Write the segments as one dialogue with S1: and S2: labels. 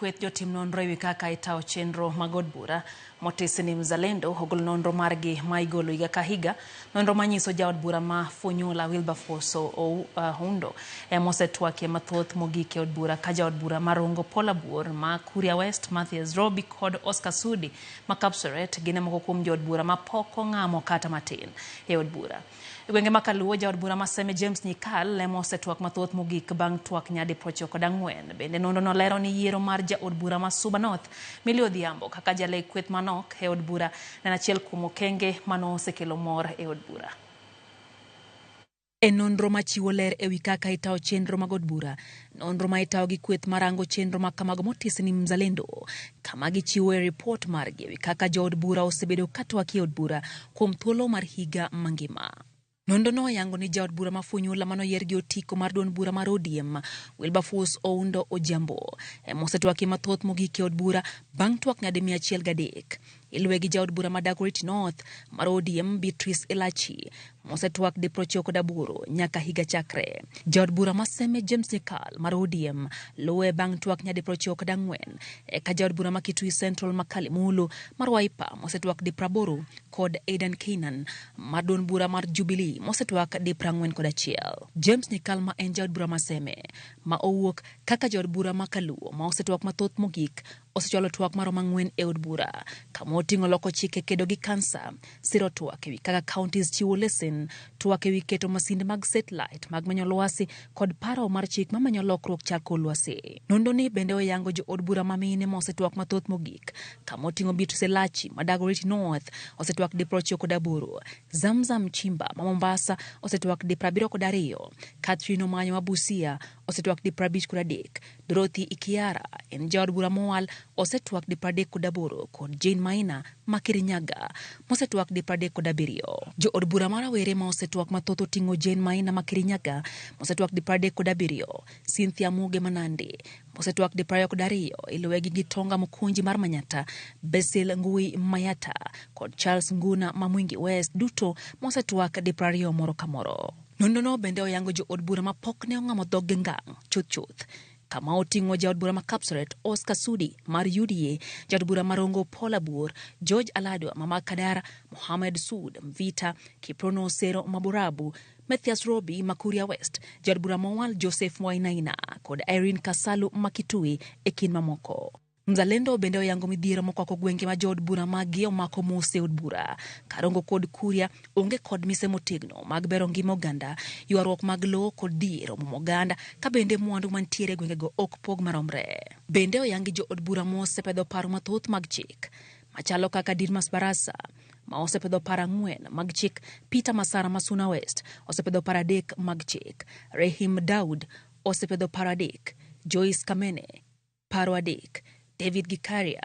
S1: Kweth jotim nonro ewi kaka itayo chenro mag od bura motisi ni Mzalendo ogolo nonro margi ma igolo higa ka higa. Nonro manyiso jaod bura ma Funyula Wilberforce Oundo ema osetwakie mathoth mogik e od bura ka jaod bura ma Rongo Paul Abuor ma Kuria West, Mathias Robi kod Oscar Sudi ma Kapseret gin e moko kuom jood bura ma pok ong'amo kata matin e od bura. E gwenge ma Kaluo, jaod bura ma Seme James Nyikal ema osetwak mathoth mogik bang' twak nyadi 94. Bende nonro nolero ni yiero mar jaod bura ma Suba North Millie Odhiambo kaka jalek kweth manok e od bura ne en achiel kuom okenge mano osekelo mor e od bura. E nonro machiwo ler ewi kaka itayo chenro mag od bura, nonro ma itayo gi kweth marango chenro ma kamago motisi ni Mzalendo, kama gichiwoe ripot margi ewi kaka jood bura osebedo ka twak e od bura kuom thuolo mar higa mangima. Nonro no oyango ni jaod bura ma Funyula manoyier gi otiko mar duond bura mar ODM, Wilberforce Oundo Ojiambo, ema osetwakie mathoth mogik e od bura bang' twak nyadi 103. Iluwe gi jaod bura ma Dagoretti North mar ODM Beatrice Elachi mosetwak di 98 nyaka higa chakre. Jaod bura ma Seme James Nyikal mar ODM luwe bang' twak nyadi 94, eka jaod bura ma Kitui Central Makali Mulu mar Wiper mosetwak di 80 kod Aidan Keynan mar duond bura mar Jubilee mosetwak di 41. James Nyikal ma en jaod bura ma Seme ma owuok kaka jaod bura ma Kaluo ma osetwak mathoth mogik osechwalo twak maromo ang'wen e od bura kama oting'o loko chike kedo gi kansa, siro twak ewi kaka counties chiwo lesen, twak ewi keto masinde mag satellite mag menyo lwasi kod paro mar chik mamenyo lokruok chal kor lwasi. Nonro ni bende oyango jo od bura ma mine ma osetwak mathoth mogik kama oting'o Beatrice Elachi ma Dagoretti North osetwak di 98, Zamzam Chimba ma Mombasa osetwak di 72, Catherine Omanyo ma Busia osetwak di 53, Dorothy Ikiara en jaod bura mowal osetwak di 38 kod Jane Maina ma Kirinyaga mosetwak di 37. Jood bura ma rawere ma osetwak mathoth oting'o Jane Maina ma Kirinyaga mosetwak di 37, Cynthia Muge ma Nandi mosetwak di 22, iluwe gi Gitonga Mukunji mar Manyatta, Basil Ngui Mayata kod Charles Nguna ma Mwingi West duto mosetwak di 20 moro ka moro. Nonrono bende oyango jood bura ma pok ne ong'amo dhoggi ngang' chuth chuth kama oting'o jaod bura ma Kapseret Oscar Sudi mar UDA, jaod bura ma Rongo Paul Abuor, George Aladwa ma Makadara, Mohamed Sud Mvita, Kiprono Osero Maborabu, Mathias Robi ma Kuria West, jaod bura mowal Joseph Wainaina kod Irene Kasalu ma Kitui e kind mamoko. Mzalendo bende oyango midhiero mokwako gwenge ma jood bura maggi omako mos e od bura. Karongo kod Kuria onge kod mise motegno mag bero ngima oganda, ywaruok mag lowo kod dhier omuomo oganda ka bende mwandu mantiere e gwengego ok pog maromre. Bende oyangi jood bura mosepedho paro mathoth mag chik machalo kaka Didmas Barasa ma osepedho paro ang'wen mag chik, Peter Masara ma Suna West osepedho paro adek mag chik, Rehim Daud osepedho paro adek, Joyce Kamene paro adek, David Gikaria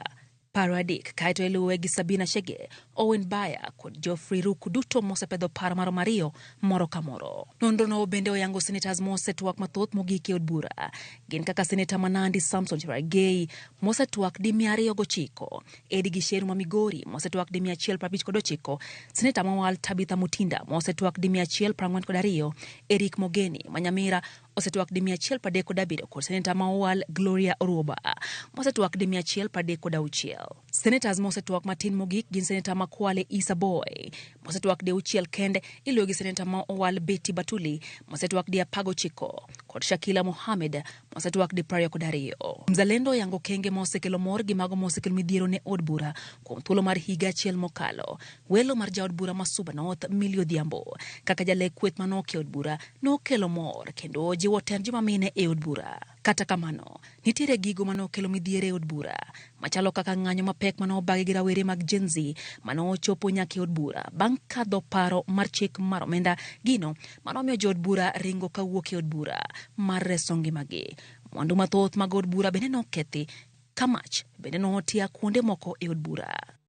S1: paro adek, kaeto iluwe gi Sabina Chege, Owen Baya kod Geoffrey Ruku duto mosepedho paro maromo ariyo moro ka moro. Nonrono bende oyango senators mosetwak mathoth mogik e od bura gin kaka seneta ma Nandi Samson Cherargei mosetwak di 209, Eddie Gicheru ma Migori mosetwak di 159, seneta mowal Tabitha Mutinda mosetwak di 142, Eric Mogeni ma Nyamira osetwak di 137 kod seneta ma owal Gloria Orwoba mosetwak di 136. Senators mosetwak matin mogik gin seneta ma Kwale Issa Boy mosetwak di auchiel kende, iluwe gi seneta ma owal Betty Batuli mosetwak di 19 kod Shakila Mohamed mosetwak di 22. Mzalendo oyango kenge ma osekelo mor gi mago mosekelo midhiero ne od bura kuom thuolo mar higa achiel mokalo. Welo mar jaod bura ma Suba North Millie Odhiambo kaka jalek kweth manok e od bura nokelo mor kendo jiwo tend joma mine e od bura. Kata kamano, nitiere gigo manokelo midhiero e od bura machalo kaka ng'anyo mapek manobagi gi rawere mag Gen Z manochopo nyaka e od bura bang' kadho paro mar chik mar omenda, gino manomiyo jood bura ringo kawuok e od bura mar reso ngimagi. Mwandu mathoth mag od bura bende nokethi ka mach bende notia kuonde moko e od bura.